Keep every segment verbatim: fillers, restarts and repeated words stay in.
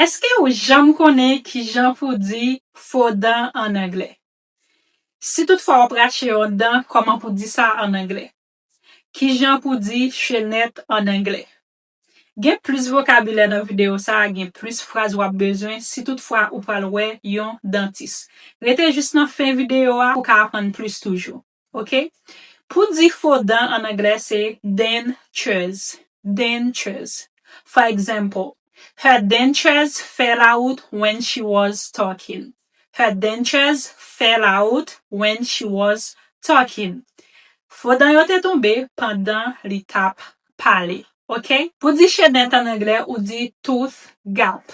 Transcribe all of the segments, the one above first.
Èske ou janm konnen kijan pou di fo dan an anglè? Si toutfwa w ap rache yon dan, kòman pou di sa an anglè? Kijan pou di chenèt an anglè? Gen plis vokabilè nan videyo sa a, gen plis fraz w ap bezwen si toutfwa ou pral wè yon dantis. Rete jis nan fen videyo a pou w ka aprann plis toujou. Oke? Pou di fo dan an anglè, se dentures. Dentures. For example, her dentures fell out when she was talking. Her dentures fell out when she was talking. Fo dan yo te tonbe pandan li t ap pale. Oke? Pou di chenèt an anglè, ou di tooth gap.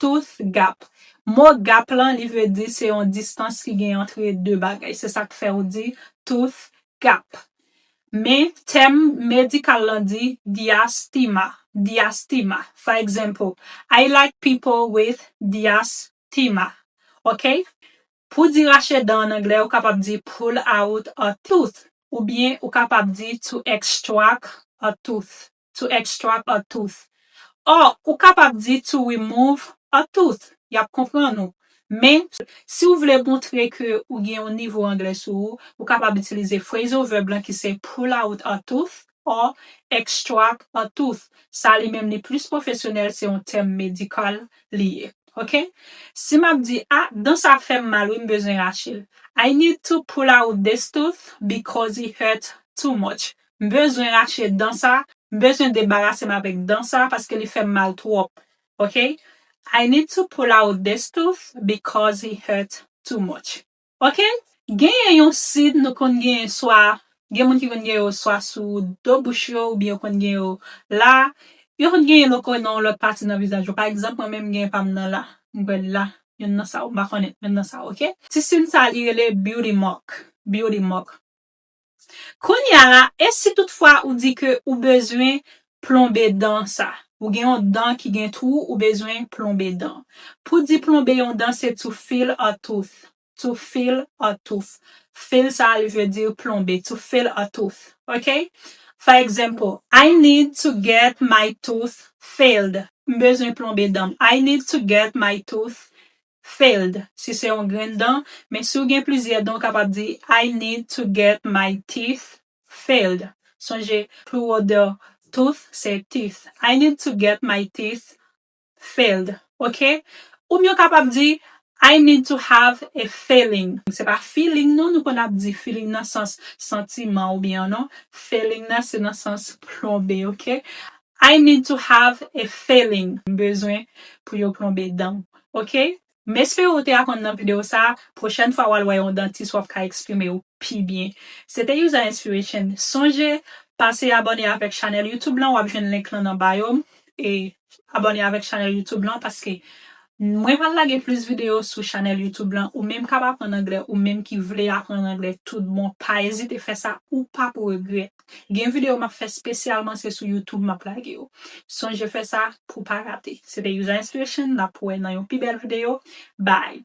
Tooth gap. Mo gap lan, li vle di se yon distans ki gen antre de bagay. Se sa k fè ou di tooth gap. Men, tèm medikal lan di diastema. Diastema. For example, I like people with diastema. Oke? Pou di rache dan an anglè, ou kapab di pull out a tooth. Oubyen ou kapab di to extract a tooth. To extract a tooth. Or, ou kapab di to remove a tooth. Y ap konprann ou. Men, si w vle montre ke ou gen yon nivo anglè sou ou, ou kapab itilize phrasal verb lan ki se pull out a tooth or extract a tooth. Sa li menm li plis pwofesyonèl, se yon tèm medikal li ye. Oke? Si m ap di, a, dan sa fè m mal, wi, m bezwen rache l. I need to pull out this tooth because it hurt too much. M bezwen rache dan sa, m bezwen debarase m avèk dan sa paske li fè m mal twòp. Oke? I need to pull out this tooth because it hurt too much. Oke? Genyen yon sid nou konn genyen swa, gen moun ki konn gen yo swa sou do bouch yo, oubyen yo konn gen yo la, yo konn genyen loko nan yon lòt pati nan vizaj yo. Pa egzanp, mwen menm m gen pa m nan la. M kwè l la. Youn nan sa, m pa konnen, youn nan sa, oke? Ti sid sa, li rele beauty mark. Beauty mark. Kounye a la, e si toutfwa ou di ke ou bezwen plonbe dan sa? Ou gen yon dan ki gen twou, ou bezwen plonbe dan. Pou di plonbe yon dan, se to fill a tooth. To fill a tooth. Fill sa, li vle di plonbe. To fill a tooth. Oke? For example, I need to get my tooth filled. M bezwen plonbe dan m. I need to get my tooth filled. Si se yon grenn dan, men si w gen plizyè dan, w kapab di, I need to get my teeth filled. Sonje, plural de tooth, se teeth. I need to get my teeth filled. Oke? Oubyen w kapab di, I need to have a filling. Se pa feeling, non, nou konn ap di feeling nan sans santiman oubyen non. Filling nan, se nan sans plonbe, oke? I need to have a filling. M bezwen pou yo plonbe dan m. Oke? M espere w te aprann nan videyo sa a. Pwochèn fwa w al wè yon dantis, w ap ka eksprime w pi byen. Se te User Inspiration. Sonje, pase abòne avèk chanèl YouTube lan, w ap jwenn link lan nan bio m. E abòne avèk chanèl YouTube lan paske mwen pral lage plis videyo sou chanèl YouTube lan. Ou menm k ap aprann anglè, ou menm ki vle aprann anglè tout bon, pa ezite fè sa, ou p ap regrèt. Gen videyo m ap fè espesyalman se sou YouTube m ap lage yo. Sonje fè sa pou w pa rate. Se te User Inspiration, n ap wè nan yon pi bèl videyo. Bye!